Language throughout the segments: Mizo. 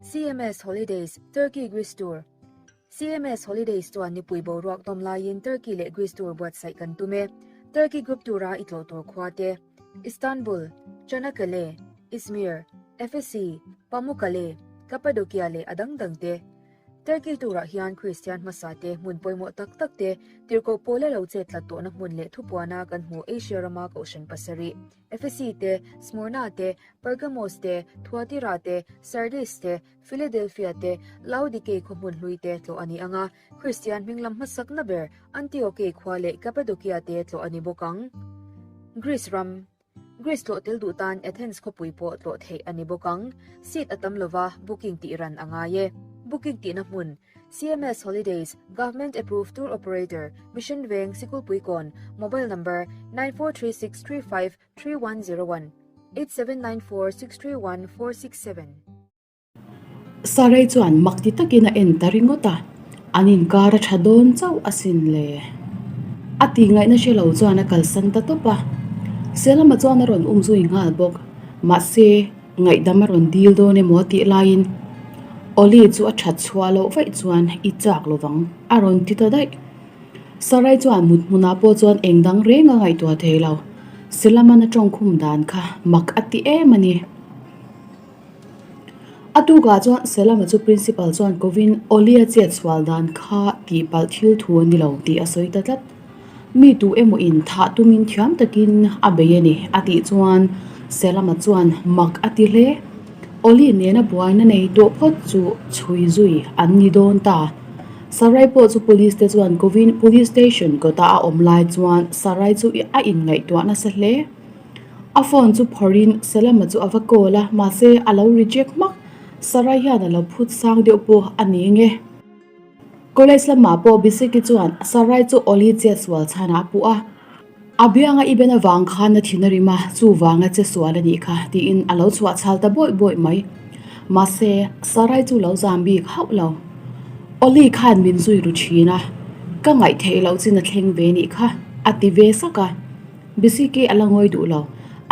CMS Holidays, Turkey Greece Tour CMS Holidays chuan nipui boruak dawm laiin Turkey leh Greece tour buatsaih kan tum e. Turkey Group Tour-a i tlawh tur khua te, Istanbul, Çanakkale, Izmir, Efesi, Pamukkale, Cappadocia leh a dang dang te. Turkey turah hian Kristian hmasa te hmun pawimawh tak tak te, tirhkoh pawla lo chet tlat tawhna hmun leh thupuana kan hmuh Asia rama kohhran pasarih, Efesi te, Smyrna te, Pergamos te, Thuatira te, Sardis te, Philadelphia te, Laodikei khaw hmun hlui te tlawh a ni ang a, Kristian hming lam hmasakna ber Antiokei khua leh Cappadocia te tlawh a ni bawk ang. Greece ram. Greece tlawh tel duh tan Athens khawpui pawh tlawh theih a ni bawk ang. Seat a tam lova, booking tih ran a ngai e. Booking tihna hmun, CMS Holidays, Government Approved Tour Operator, Mission Veng, Sikulpuikawn, Mobile Number, 9436353101, 8794631467. Sarai chuan mak ti takin a en ta ringawt a, an inkar a tha dawn chauh asin le. A tih ngaihna hre lo chuan a kalsan ta tawp a, Selama chuan a rawn um zui nghal bawk. Mahse, ngaihdam a rawn dil dawn emaw a tih laiin Oli chu a that chhuah loh vaih chuan i chak lovang a rawn ti ta daih. Sarai chuan mut hmunah pawh chuan eng dang reng a ngaihtuah thei lo. Selama'n a tawngkhum dan kha mak a ti em a ni. A tukah chuan Selama chu Principal chuan kovin Oli-a chet sual dan kha tihpalh thil thu a ni lo tih a sawi ta tlat. Mi tu emaw in thah tumin thiam takin a bei a ni a tih chuan Selama chuan mak a ti hle. Oli nena buaina nei tawh phawt chu chhui zui an ni dawn ta. Sarai pawh chu Police te chuan kovin Police Station kawta a awm lai chuan Sarai chu a inngaihtuah nasa hle. A phone chu phawrhin Salama chu a va call a, mahse a lo reject hmak. Sarai hian a lo phut sang deuh pawh a ni nge. College lamah pawh Biseki chuan Sarai chu Oli chet sual chhanah a puh a, a bianga i ben avang khan a thin a rim a, chuvanga che sual a nih kha tiin a lo chhuah chhal ta bawih bawih mai. Mahse Sarai chu lo zam bik hauh lo. Oli khan min zui ru thin a, ka ngaih theih loh chin a thleng ve nih kha a ti ve sak a. Bisiki a la ngawi duh lo.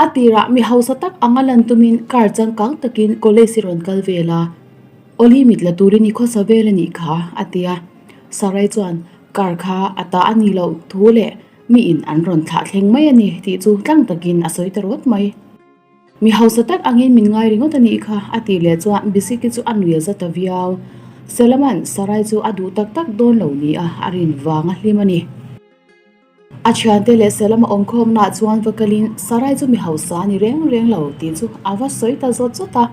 A tirah mi hausa tak anga lan tumin car changkang takin college i rawn kal vel a, Oli mit la turin i khawsa vel a nih kha, a ti a. Sarai chuan car kha a ta a nih loh thu leh mi in an rawn thlah thleng mai a ni tih chu tlang takin a sawi ta rawt mai. Mi hausa tak angin min ngai ringawt a nih kha, a tih leh chuan Bisiki chu a nui a za ta viau. Selaman Sarai chu a duh tak tak dawn lo nia a rin vang a hlim a ni. A thiante leh Salama awmkhawmnaah chuan va kalin Sarai chu mi hausa a ni reng reng lo tih chu a va sawi ta zawt zawt a.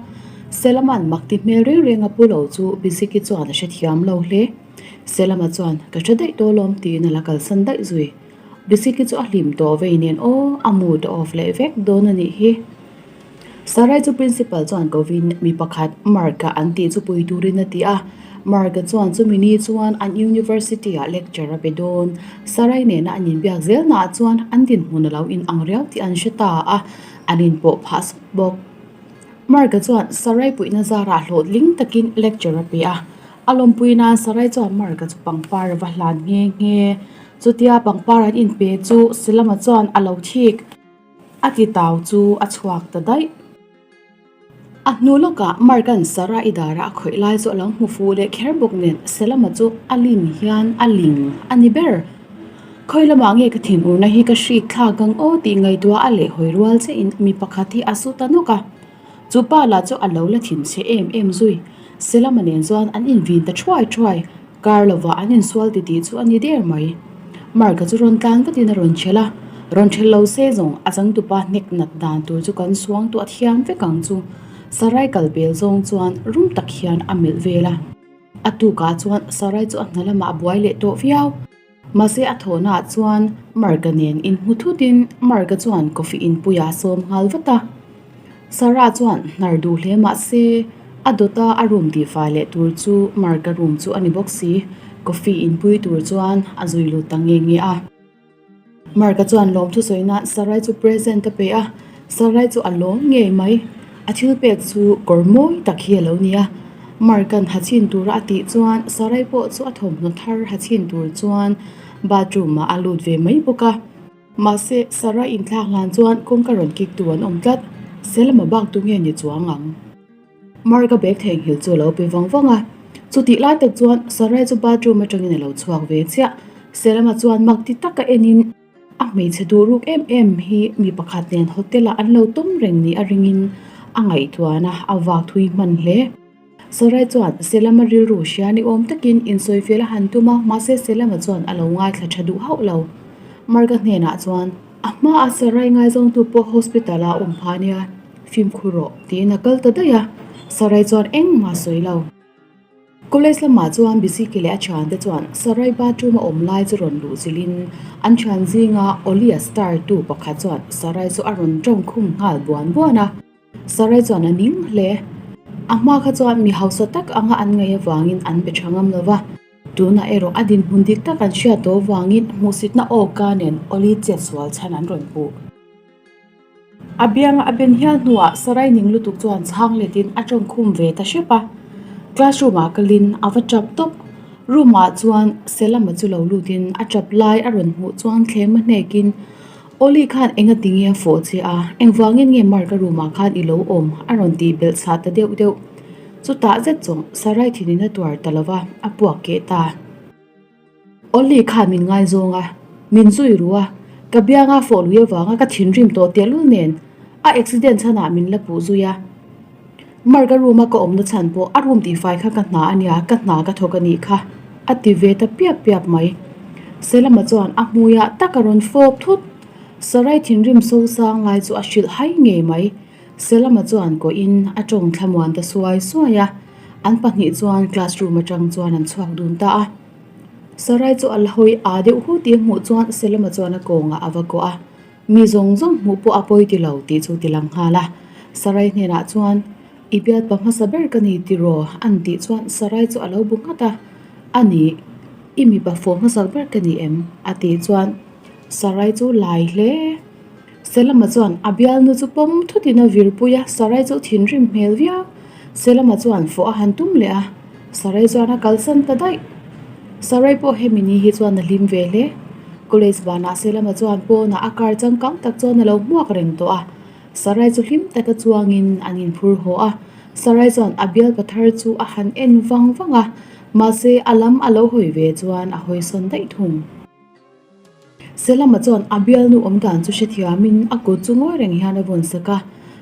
Salama'n mak ti hmel reng reng a pu lo chu Biziki chuan a hrethiam lo hle. Salama chuan ka hre daih tawh lawm tiin a la kalsan daih zui. Biziki chu a hlim tawh vei nen aw a mood a off leh vek dawn a nih hi. Sarai chu Principal chuan kovin mi pakhat Mark-a an tih chu pui turin a ti a. Mark-a chuan chumi ni chuan an University-ah lecture a pe dawn. Sarai nena an inbiak zelnaah chuan an dinhmun a lo inang riau tih an hre ta a, an inpawh phah sawt bawk. Mark-a chuan Sarai puihna zarah hlawhtling takin lecture a pe a. A lawmpui nan Sarai chuan Mark-a chu pangpar a va hlan nghe nghe. Chutia pangpar an inpe chu Silama chuan a lo thik. A ti tau chu a chhuak ta daih. A hnu lawkah Mark-a'n Sarah i darah a khawih lai chu a lo hmu fuh leh kher bawk nen Selama chu a lim hian a ling a ni ber. Khawi lamah nge ka thinurna hi ka hrik thlak ang aw tih ngaihtuah a leh hawi rual che in mi pakhat hi a su ta nawk a. Chu pa lah chu a lo la thin chhe em em zui. Selama nen chuan an invin ta thuai thuai. Kar lovah an insual titih chu a ni der mai. Mark-a chu rawn tlan vatin a rawn ṭhelh a, rawn ṭhelh lo se zawng a changtupa hnek nat dan tur chu kan suang tuah thiam vek ang chu. Sarai kal pel zawng chuan rum tak hian a melh vel a. A tukah chuan Sarai chu a hna lamah a buai leh tawh viau. Mahse a thawhnaah chuan Mark-a nen inhmu thutin Mark-a chuan coffee inpuiah a sawm nghal vat a. Sarah chuan hnar duh hle mah se a dawta a room tihfai leh tur chu Mark-a room chu a ni bawk si, coffee inpui tur chuan a zui lut ta nge nge a. Mark-a chuan lawmthu sawi nan Sarai chu present a pe a, Sarai chu a lawm ngei mai. A thil pek chu kawr mawi tak hi a lo ni a, Mark-a'n ha chhin tura a tih chuan Sarai pawh chu a thawmhnaw thar ha chhin tur chuan bathroom-ah a lut ve mai bawk a. Mahse, Sarai inthlak hlan chuan kawngka rawn kik tu an awm tlat, Selama bak tu nge ni chuang ang? Mark-a bag theihnghilh chu a lo pe vang vang a. Chutih lai tak chuan Sarai chu bathroom atangin a lo chhuak ve chiah. Selama chuan mak ti taka enin a hmeichhe duh ruk em em hi mi pakhat nen hotel ah an lo tum reng ni a ringin a ngaihtuahna a vak thui hman hle. Sarai chuan Selama rilru hria ni awm takin insawifiah a han tum a, mahse Selama chuan a lo ngaithla tha duh hauh lo. Mark-a hnenah chuan a hmaah Sarai ngaizawngtu pawh hospital ah a awm phah nia, fimkhur rawh tiin a kal ta daih a, Sarai chuan engmah a sawi lo. College lamah chuan Bisiki leh a thiante chuan Sarai bathroom a awm lai chu rawn luh zilhin an thian zinga Olia star tu pakhat chuan Sarai chu a rawn tawng khum nghal buan buan a. Sarai chuan a ning hle. A hma kha chuan mi hausa tak anga an ngaih avangin an be tha ngam lo va. Tunah erawh a dinhmun dik tak an hriat tawh avangin hmuhsitna awka nen Oli chetsual chhan an rawn puh. A bianga a ben hial hnuah Sarai ning lutuk chuan chhang letin a tawng khum ve ta hrep a. Classroom ah kalin a va tap tawp. Room ah chuan Selama chu lo lutin a tap lai a rawn hmuh chuan thlem a hnekin, Oli khan enga tinge a fawh che a, engvangin nge Mark-a room ah khan i lo awm? a rawn tih belh chhah ta deuh deuh. Chutah zet zawng Sarai thinin a tuar ta lova, a puak keh ta. Ollie khan min ngaizawng a, min zui ru a, ka bianga fawh lui avanga ka thinrim tawh tehlul nen a accident chhanah min la puh zui a. Mark a room a ka awmna chhan pawh a room tihfai kha ka hna a nia, ka hna ka thawk a nih kha a ti ve ta piap piap mai. Selama chuan a hmuiah tak a rawn fawp thut. Sarai thinrim sosang lai chu a hrilh hai ngei mai. Selama chuan kawhin a tawng thlamuan ta suai suai a. An pahnih chuan classroom atang chuan an chhuak dun ta a. Sarai chu a la hawi aa deuh hu tih a hmuh chuan Selama chuan a kawngah a va kawh a. Mi zawng zawng hmuh pawh a pawi ti lo tih chu ti lang nghal a. Sarai hnenah chuan, I bialpa hmasa ber ka ni tiraw? an tih chuan Sarai chu a lo bu nghat a. A nih, i mipa fawh hmasak ber ka ni em? a tih chuan Sarai chu lai hle. Selama chuan a bialnu chu pawm thutin a virpui a, Sarai chu thinrim hmel viau. Selama chuan fawh a han tum leh a, Sarai chuan a kalsan ta daih. Sarai pawh hemi ni hi chuan a hlim ve hle. College banah Selama chuan pawnah a car changkang tak chuan a lo hmuak reng tawh a, Sarai chu hlim taka chuangin an inphur haw a. Sarai chuan a bialpa thar chu a han en vang vang a, mahse a lam a lo hawi ve chuan a hawisawn daih thung. Selama chuan a bialnu awm dan chu hrethiamin a kut chu ngawi reng hian a vawn sak a,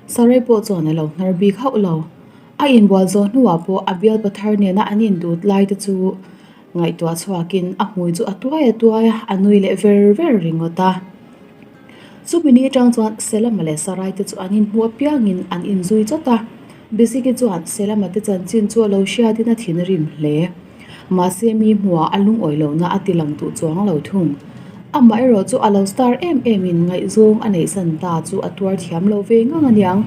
Sarai pawh chuan a lo hnar bik hauh lo. A inbual zawh hnuah pawh a bialpa thar nena an indut lai te chu ngaihtuah chhuakin a hmui chu a tuai a tuai a, a nui leh ver ver ringawt a. Chumi ni atang chuan Selama leh Sarai te chu an inhmuh apiangin an inzui chawt a, Biziki chuan Selama te chanchin chu a lo hriatin a thinrim hle. Mahse mi hmuhah a lungawi lohna a ti lang duh chuang lo thung. Amah erawh chu a lo star em em in ngaihzawng a neih san ta chu a tuar thiam lo ve ngang aniang.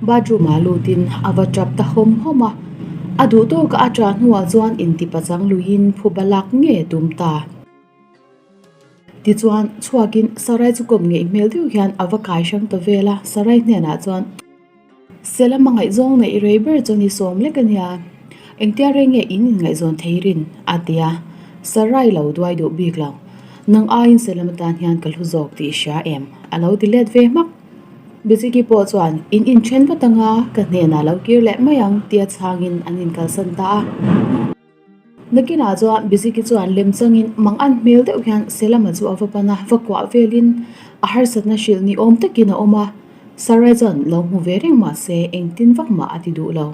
Bathroom ah lutin a va tap ta hawm hawm a. A duh tawkah a ṭah hnuah chuan intipa chang luiin phuba lak nge tum ta. Tichuan chhuakin Sarai chu kawp ngeih hmel deuh hian a va kai hrang ta vel a, Sarai hnenah chuan. Selama ngaihzawng neih rei ber chu ni sawm lek a nia, engtia rei nge in inngaihzawn thei rin? a ti a, Sarai lo duai duh bik lo. Nang aiin Selama tan hian ka hlu zawk tih i hria em? a lo ti let ve hmak. Biziki pawh chuan, In inthen vat anga ka hnenah lo kir leh mai ang tia chhangin an inkalsan ta a. Nakinah chuan Biziki chuan lem changin mang an hmel deuh hian Selama chu a va pan a, va kuah velin a harsatna hrilh ni awm takin a awm a. Sarai chuan lo hmu ve reng mah se engtin vak mah a ti duh lo.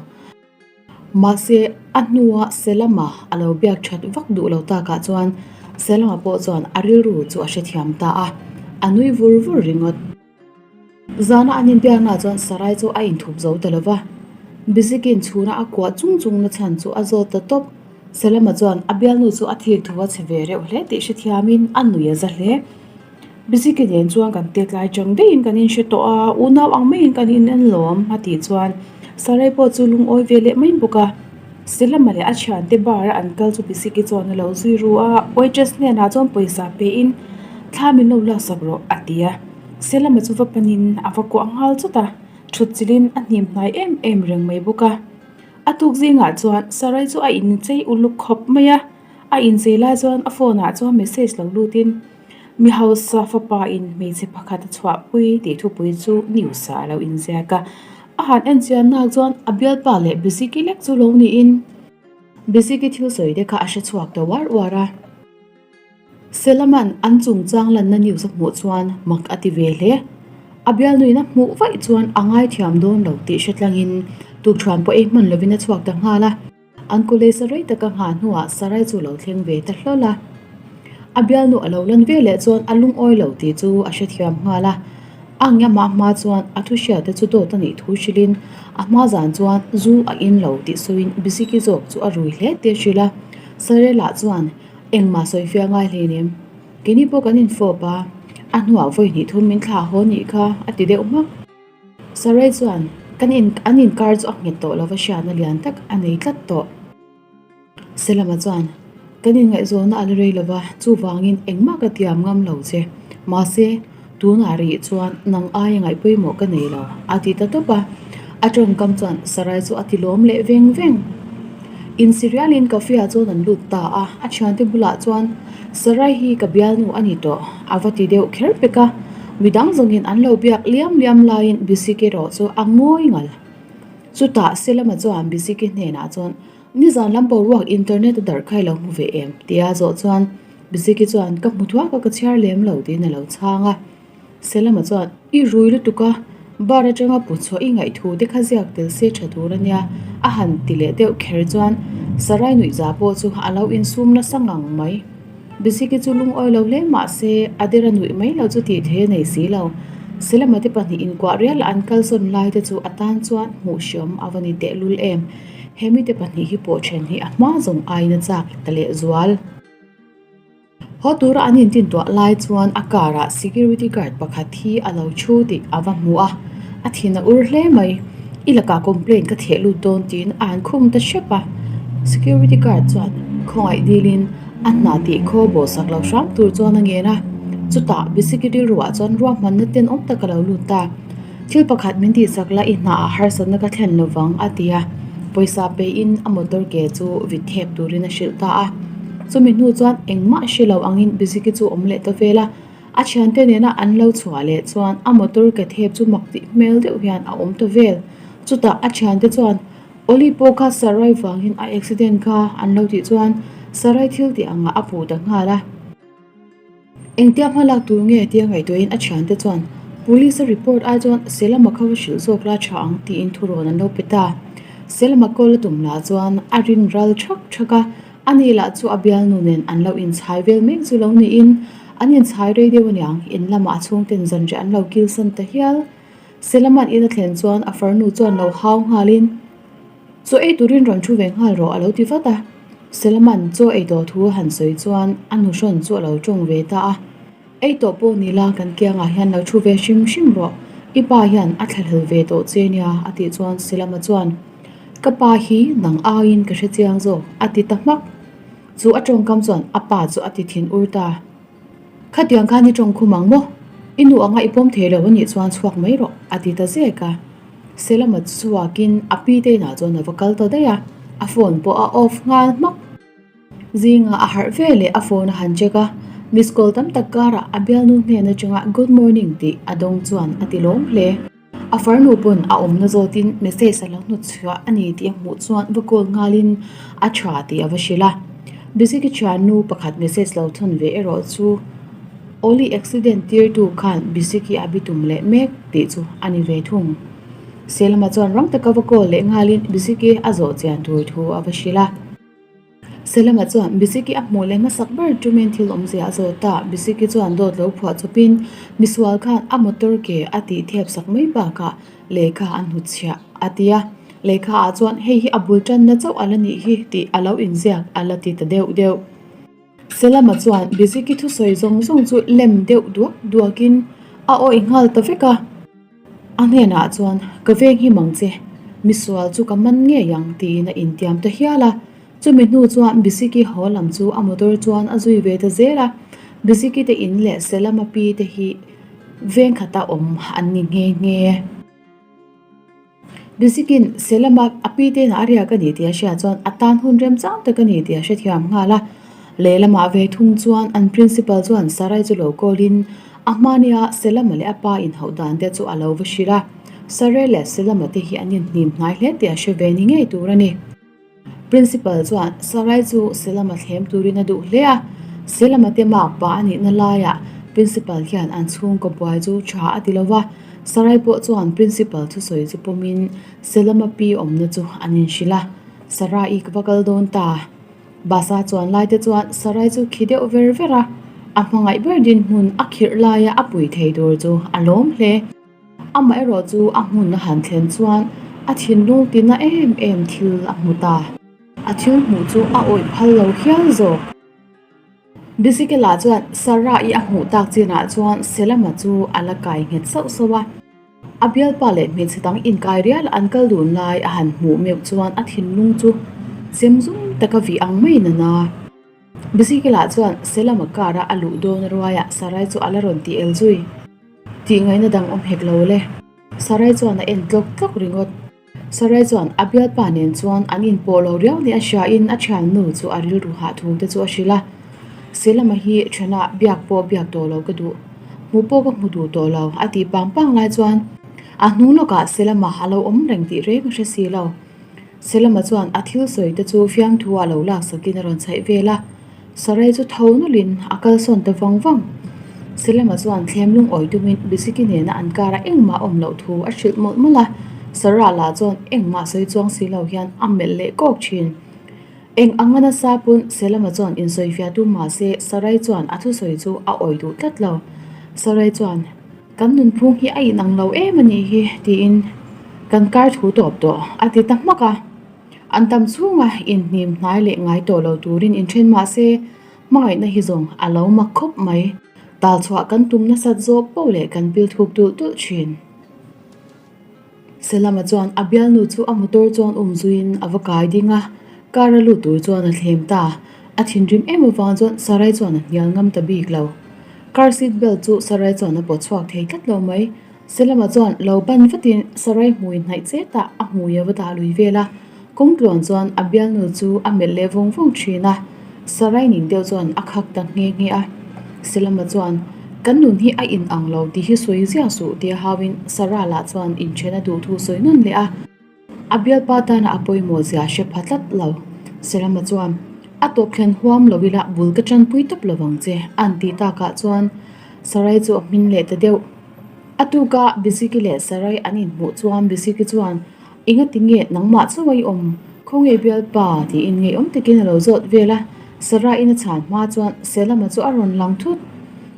Mahse a hnua Selama a lo biak that vak duh lo takah chuan Selama pawh chuan a rilru chu a hrethiam ta a, a nui vur vur ringawt. Zana an inbiaknaah chuan Sarai chu a inthup zo ta lo va, Bizikin chhuna a kuah chung chung na chhan chu a zawt ta tawp. Selama chuan a bialnu chu a thik thu a chhe ve reuh hle tih hrethiamin a nui a za hle. Biziki nen chuan kan tet lai chang daihin kan inhre tawh a, unau ang maiin kan in lawm a tih chuan Sarai pawh chu lungawi ve leh mai bawk a. Selama leh a thiante bar a an kal chu Biziki chuan a lo zui ru a, waitress hnenah chuan pawisa pein thla min lo laksak rawh a ti a. Selama chu va panin a va kuah nghal chawt a, thut chilhin a hnim hnai em em reng mai bawk a. A tuk zingah chuan Sarai chu a inchei uluk khawp mai a, a inchei lai chuan a phone ah chuan message lo lutin Mi hausa fapa in hmeichhe pakhat a chhuahpui tih thupui chu news ah a lo inziak a. A han en chian nak chuan a bialpa leh Biziki lek chu lo niin Biziki thil sawi te kha a hre chhuak ta uar uar a. Selaman an chungchang lanna news a hmuh chuan mak a ti ve hle. A bialnuin a hmuh vaih chuan a ngaithiam dawn lo tih hre tlangin tukṭhuan pawh ei hman lovin a chhuak ta nghal a. An college rei taka nghah hnuah Sarai chu lo thleng ve ta hlawl a. A bialnu a lo lan ve leh chuan a lungawi lo tih chu a hrethiam nghal a. A ngiamah hma chuan a thu hriate chu dawt a nih thu hrilhin a hma zan chuan zu a in lo tih sawiin Biziki zawk chu a rui hle tih a hrilh a. Sarai lah chuan engmah sawi fiah ngai hleinem. Keini pawh kan infawp a, a hnuah vawi hnih thum min thlah haw nih kha a ti deuh hmak. Sarai chuan kan in an inkar chu a nghet tawh lova hriatna lian tak a nei tlat tawh. Selama chuan kan inngaihzawnna a la rei lova chuvangin engmah ka tiam ngam lo che. Mahse, tunah rih chuan nang aia ngaih pawimawh ka nei lo a ti ta tawp a. A tawngkam chuan Sarai chu a ti lawm leh veng veng. Insirialin cafe ah chuan an lut ta a, a thiante bulah chuan Sarai hi ka bialnu a ni tawh a va ti deuh kher pek a, midang zawngin an lo biak liam liam laiin Bisiki erawh chu a ngawi ngal. Chutah Selama chuan Bisiki hnenah chuan Nizan lam boruak internet a darh kha i lo hmu ve em? tia zawh chuan Bisiki chuan Ka hmu thuak a ka chhiar lem lo tiin a lo chhang a. Selama chuan, I rui lutuk a, bar atanga pu chhuah i ngaihthu te kha ziak tel se tha tur a nia, a han ti leh deuh kher chuan Sarai nuihza pawh chu a lo insum nasa ngang mai. Biziki chu lungawi lo hle mah se a dera nuih mai lo chu tih thei a nei si lo. Selama te pahnih inkuah rial a an kalsawn lai te chu a tan chuan hmuh hriawm a va ni tehlul em. He mite pahnih hi pawh then hi a hma zawng aiin a chak ta lehzual. Haw tura an intintuah lai chuan a car ah security guard pakhat hi a lo thu tih a va hmu a, a thin a ur hle mai. I lakah complaint ka theh lut dawn tiin a han khum ta hrep a. Security guard chuan khawngaih dilin a hna tih khaw bawhsak lo hram tur chuan a ngen a. Chutah bisiki rilruah chuan ruahmanna tenawm tak a lo lut ta. Thil pakhat min tihsak la i hnaah harsatna ka thlen lo vang a ti a, pawisa peiin a motor ke chu vit thep turin a hrilh ta a. Chumi hnu chuan engmah hre lo angin Biziki chu awm leh ta vel a, a thiante nena an lo chhuah leh chuan a motor ke thep chu mak tih hmel deuh hian a awm ta vel. Chutah a thiante chuan Oli pawh kha Sarai vangin a accident kha an lo tih chuan Sarai thil tih angah a puh ta nghal a. Engtia hma lak tur nge tia ngaihtuahin a thiante chuan Police a report ai chuan Selama kha va hrilh zawk la tha ang tiin thurawn an lo pe ta. Selama call a tum lah chuan a rin ral thak thak a, ani lah chu a bialnu nen an lo inchhai vel mek chu lo niin an inchhai rei deuh aniang in lamah a chhungten zanriah an lo kilsan ta hial. Selama'n in a thlen chuan a farnu chuan lo hau nghalin. Chaw ei turin rawn thu ve nghal rawh a lo ti vat a. Selaman chaw ei tawh thu a han sawi chuan a nuhrawn chu a lo tawng ve ta a. Ei tawh pawh ni la kan kiangah hian lo thu ve hrim hrim rawh, i pa hian a thlahlel ve tawh che nia a tih chuan Selama chuan Ka pa hi nang aiin ka hrechiang zawk a ti ta hmak. Chu a tawngkam chuan a pa chu a ti thin ur ta. Khatiang khan i tawng khum ang maw? I nu anga i pawm thei lo a nih chuan chhuak mai rawh, a ti ta zek a. Selama chhuakin a pi te inah chuan a va kal ta daih a, a phone pawh a off nghal hmak. Zinga a harh ve leh a phone a han check a, miss call tam tak karah a bialnu hnen atanga good morning tih a dawng chuan a ti lawm hle. A farnu pawn a awmna zawtin message a lo hnut chhuah a ni tih a hmuh chuan va call nghalin a tha tih a va hrilh a. Biziki thiannu pakhat message lo thawn ve erawh chu Oli accident tirtu khan Biziki a bitum leh mek tih chu a ni ve thung. Selma chuan rang taka va call leh nghalin Biziki a zawh chian tur thu a va hrilh a. Selema chuan Bisiki a hmuh leh hmasak ber tumin thil awmzia a zawt a, Bisiki chuan dawt lo phuah chawpin misual khan a motor ke a tih thep sak mai bakah lehkha an hnutchhiah a ti a, lehkha ah chuan hei hi a bul tanna chauh a la nih hi tih a lo inziak a la ti ta deuh deuh. Selema chuan Bisiki thusawi zawng zawng chu lem deuh duak duakin a awih nghal ta vek a. A hnenah chuan, Ka veng hi mang che, misual chu ka man ngei ang, tiin a intiam ta hial a. Chumi hnu chuan Bisiki haw lam chu a motor chuan a zui ve ta zel a. Bisiki te in leh Selama pi te hi veng khata awm an ni nghe nghe. Bizikin Selama a pi te inah a riak a ni tih a hriat chuan a tan hun remchang tak a ni tih a hrethiam nghal a. Lehlamah ve thung chuan an principal chuan Sarai chu lo call in a hmania Selama leh a pa inhauh dan te chu a lo va hrilh a. Sarai leh Selama te hi an inhnim hnai hle tih a hre ve ni ngei tur a ni. Principal chuan Sarai chu Selama thlem turin a duh hle a, Selama te mak pa a nihna laiah Principal hian an chhungkaw buai chu tha a ti lo va, Sarai pawh chuan Principal thusawi chu pawmin Selama pi awmna chu an inhrilh a, Sarai ka va kal dawn ta. Bus a chuan lai te chuan Sarai chu khi deuh ver ver a, a hmangaih ber dinhmun a khirh laia a pui thei tur chu a lawm hle. Amaherawh chu a hmun a han thlen chuan a thinlung tina em em thil a hmu ta. A thil hmuh chu a awih phal lo hial zawk. Bisikela chuan Sarah-i a hmuh tak chinah chuan Selama chu a la kai nghet sauh sauh a. A bialpa leh hmeichhe dang inkai rial an kal dun lai a han hmuh meuh chuan a thinlung chu chem zum taka vih ang maiin a na. Bisikela chuan Selama car-a a luh dawn ruaiah Sarai chu a la rawn ti el zui. Tih ngaihna dang awm hek lo le. Sarai chuan a en tlawk tlawk ringawt. Sarai chuan a bialpa nen chuan an inpawh lo riau nia hriain a thiannu chu a rilru hah thu te chu a hrilh a. Selama hi ṭhenah biak pawh biak tawh lo ka duh. Hmuh pawh ka hmu duh tawh lo a tih pang pang lai chuan a hnung lawkah Selama a lo awm reng tih reng a hre si lo. Selama chuan a thil sawi te chu fiamthu ah lo laksakin a rawn chhaih vel a. Sarai chu tho nawlhin a kalsawn ta vang vang. Selema chuan thlem lungawi tumin Bisiki nena an karah engmah a awm loh thu a hrilh mawlh mawlh a, Sarah lah chuan engmah sawi chuang si lo hian a melh leh kawk thin. Eng anga nasa pawn Selema chuan insawifiah tum mah se Sarai chuan a thusawi chu a awi duh tlat lo. Sarai chuan, Kan nunphung hi a inang lo em a nih hi tiin kan kar thu tawp tawh a ti ta hmak a. An tam chhunga inhnim hnai leh ngai tawh lo turin inthen mah se, hmangaihna hi zawng a lo mak khawp mai. Tal chhuah kan tum nasat zawk poh leh kan pil thuk tulh tulh thin. Selama chuan a bialnu chu a motor chuan um zuiin a va kai ding a, car a lut tur chuan a thlem ta. A thinrim em avang chuan Sarai chuan a hnial ngam ta bik lo. Car seat belt chu Sarai chuan a pawt chhuak thei tlat lo mai. Selama chuan lo ban vatin Sarai hmui hnaih chetah a hmui a va dah lui vel a, kawng tluan chuan a bialnu chu a melh leh vawng vawng thin a, Sarai ning deuh chuan a khak ta nghe nghe a. Selama chuan, Kan nun hi a in ang lo tih hi sawi ziah suh tia hauin Sarah lah chuan inthen a duh thu sawi nawn leh a. A bialpa tana a pawimawh zia hre pha tlat lo. Selama chuan, A tawp thlen huam lo ila bul ka tanpui tawp lo vang che, an tih takah chuan Sarai chu a hmin leh ta deuh. A tuka Bisiki leh Sarai an inhmuh chuan Bisiki chuan, Engati nge nangmah chauh a i awm? Khawnge bialpa? tiin ngeiawm takin a lo zawt vel a. Saraiin a chhan hma chuan Selama chu a rawn lang thut.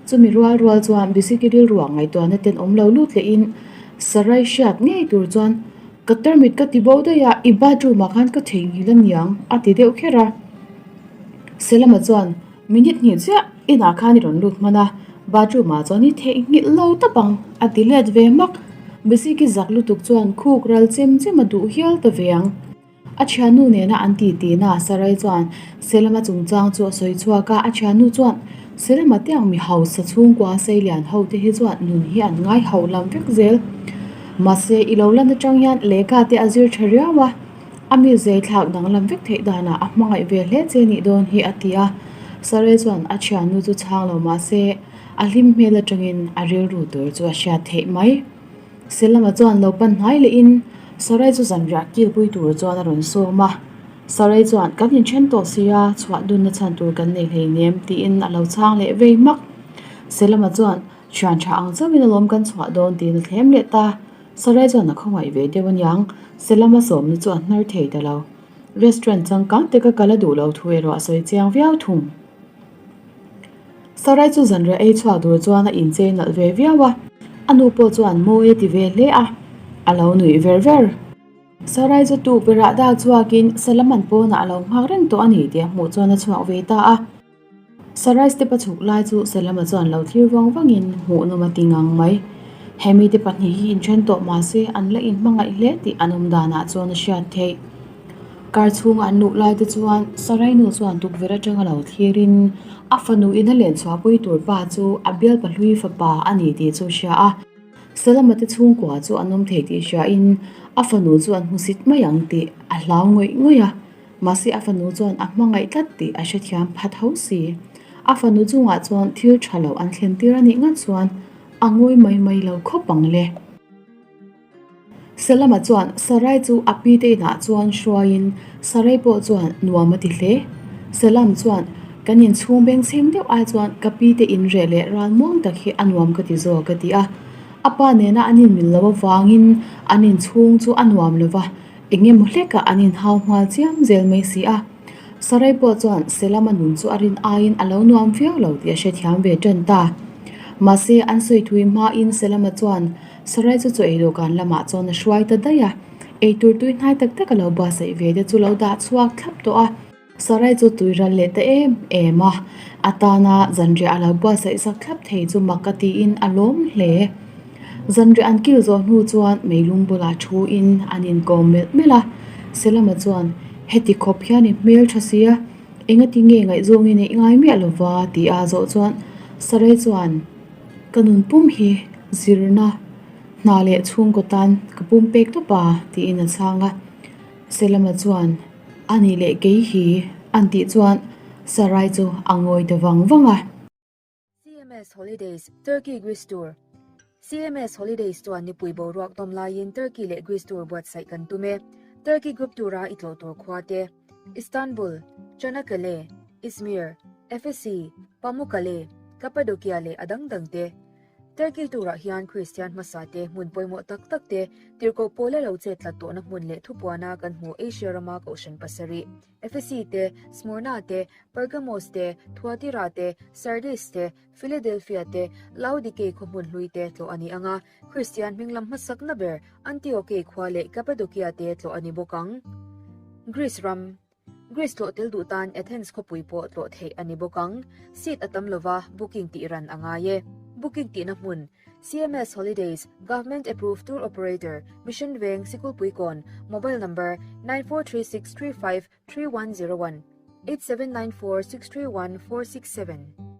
Chumi rual rual chuan Bisiki rilruah ngaihtuahna tenawm lo lut lehin Sarai hriat ngei tur chuan, Ka tarmit ka ti bo daih a, i bathroom ah khan ka theihnghilh a niang, a ti deuh kher a. Selama chuan, Minute hnih chiah inah khan i rawn lut hman a, bathroom ah chuan i theihnghilh lo tawp ang, a ti let ve hmak. Bisiki zak lutuk chuan khuk ral chem chem a duh hial ta ve ang. A thiannu nena an ti tihna Sarai chuan Selama chungchang chu a sawi chhuak a, a thiannu chuan Selama tiang mi hausa chhungkua seilian ho te hi chuan nun hi an ngai hauh lam vek zel. Mahse i lo lan atang hian lehkha te a zir tha riau a, a mi zei thlak danglam vek theih danah a hmangaih ve hle che nih dawn hi a ti a. Sarai chuan a thiannu chu chhang lo mahse a hlim hmel atangin a rilru tur chu a hriat theih mai. Selama chuan lo pan hnai lehin Sarai chu zanriah kilpui tur chuan a rawn sawm a. Sarai chuan, Kan inthen tawh si a, chhuah dunna chhan tur kan nei hleinem, tiin a lo chhang leh vei hmak. Selama chuan, Thian tha ang chauhin alawm kan chhuah dawn, tiin a thlem leh ta. Sarai chuan a khawngaih ve deuh aniang, Selama sawmna chu a hnar thei ta lo. Restaurant changkang taka kal a duh lo thu erawh a sawi chiang viau thung. Sarai chu zanriah ei chhuak tur chuan a inchei nalh ve viau a, a nu pawh chuan mawi a ti ve hle a, a lo nuih ver ver. Sarai chu tuk berah dak chhuakin Salaman pawnah a lo nghak reng tawh a ni tih a hmuh chuan a chhuak ve ta a. Sarai step a chhuk lai chu Salama chuan lo thlir vang vangin hmuhnawm a ti ngang mai. Hemi te pahnih hi inthen tawh mahse an la inhmangaih hle tih an awm danah chuan a hriat theih. Kar chhunga an luh lai te chuan Sarai nu chuan tukverh atanga lo thlirin a fanu in a len chhuahpui tur pa chu a bialpa hlui fapa a ni tih chu a hria a. Salama te chhungkua chu an awm thei tih hriain a fanu chu an hmusit mai ang tih a hlau ngawih ngawih a. Mahse a fanu chuan a hmangaih tlat tih a hrethiam pha tho si. A fanu chungah chuan thil tha lo an thlen tir a nih ngat chuan a ngawi mai mai lo khawp ang le. Salama chuan Sarai chu a pi te inah chuan hruaiin Sarai pawh chuan nuam a ti hle. Salam chuan, Kan inchhung bengchheng deuh ai chuan ka pi te in reh leh ral muang tak hi a nuam ka ti zawk a ti a. A pa nena an inmil loh avangin an inchhung chu a nuam lo va, eng emaw hlekah an inhau nghal chiam zel mai si a. Sarai pawh chuan Selama nun chu a rin aiin a lo nuam viau lo tih a hrethiam ve tan ta. Mahse, an sawi thui hmain Selama chuan Sarai chu chaw ei dawhkan lamah chuan a hruai ta daih a, eitur tui hnai tak tak a lo buatsaih ve te chu lo dah chhuak thlap tawh a. Sarai chu tui ral leh ta em em a, a tana zanriah a lo buatsaih sak thlap thei chu mak a tiin a lawm hle. Zanriah an kil zawh hnu chuan meilung bulah thu in an inkawm melh melh a, Selama chuan, Heti khawp hian i hmel tha sia, engati nge ngaihzawng i neih ngai miah lova? ti a zawh chuan Sarai chuan, Ka nun pum hi zirna hna leh chhungkaw tan ka pum pek tawp a, tiin a chhang a. Selama chuan, A nih leh kei hi, an tih chuan Sarai chu a ngawi ta vang vang a. CMS Holidays, Turkey Greece Tour CMS Holidays chuan nipui boruak tawm laiin Turkey leh Greece tour buatsaih kan tum e. Turkey Group Tour-a i tlawh tur khua te, Istanbul, Çanakkale, Izmir, Efesi, Pamukkale, Cappadocia leh a dang dang te. Turkey tour-ah hian Kristian hmasa te hmun pawimawh tak tak te, tirhkoh pawl a lo chet tlat tawhna hmun leh thupuana kan hmuh Asia rama kohhran pasarih, Efesi te, Smyrna te, Pergamos te, Thuatira te, Sardis te, Philadelphia te, Laodikei khaw hmun hlui te tlawh a ni ang a, Kristian hming lam hmasakna ber Antiokei khua leh Cappadocia te tlawh a ni bawk ang. Greece ram Greece tlawh tel duh tan Athens khawpui pawh tlawh theih a ni bawk ang. Seat a tam lova, booking tih ran a ngai e. Booking tihna hmun, CMS Holidays, Government Approved Tour Operator, Mission Veng, Sikulpuikawn, Mobile Number, 9436353101, 8794631467.